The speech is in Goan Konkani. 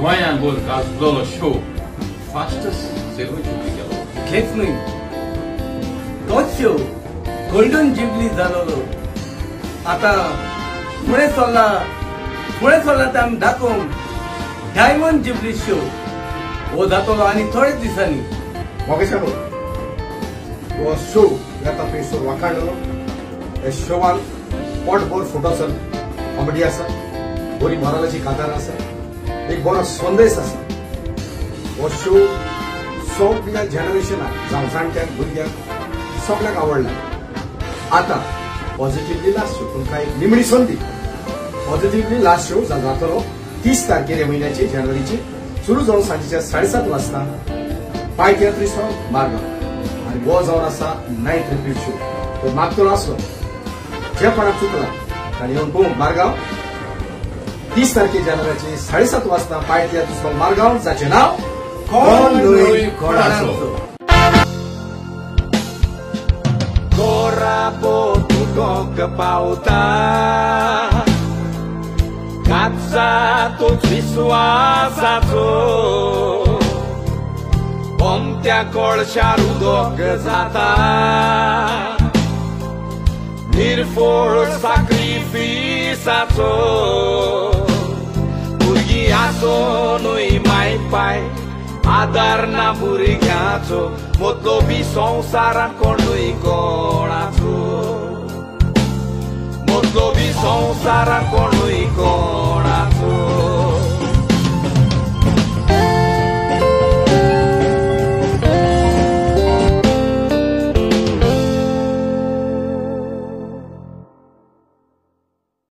गोंयांत भर गाजलोलो शो फास्टस्ट सिल्वर जुबली केलो. इतलेंच न्हय, तोच शो गोल्डन जुबली जालोलो. आतां फुडें सरला, फुडें सरला ते आमी दाखोवंक डायमंड जुबली शो हो जातलो आनी थोड्याच दिसांनी. मोगेशानो हो शो येता थंयसर वाखाणलो. ह्या शोवान पोटभर फोटो आसा, कॉमेडी आसा, बरी मोरालाची कांतारां आसा, एक बरो संदेश आसा. हो शो सगल्या जनरेशनाक, जावं जाणट्यांक भुरग्यांक सगल्यांक आवडला. आतां पॉझिटिवली लास्ट शो तुमकां एक निमणी संदी. पॉझिटिवली लास्ट शो जातलो 30 तारखेर ह्या म्हयन्याची जानेवारीची, सुरू जावन सांजेच्या 7:30 वाजता पाय तियात्रिस्त हॉल मारगांव. आनी हो जावन आसा नायट रिपीट शो. तो मागतलो आसलो जे कोणाक चुकला ताणें येवन पळोवंक मारगांव 30 तारखे जानेवारीची 7:30 वाजता पाय तियात्रिस्त हॉल मारगांव, जाचें नांव कोण न्हय कोणाचो. गोरापो पावता काचा तोच विस्वासाचो, पोमत्या कोळशार उदक जाता, निर्फोळ साक्रिफिसाचो. भुरगीं आसोनूय माय पाय आदार ना भुरग्याचो, मतलबी संवसारान कोणूय कोणाचो, मतलबी संवसारान कोणूय कोणाचो.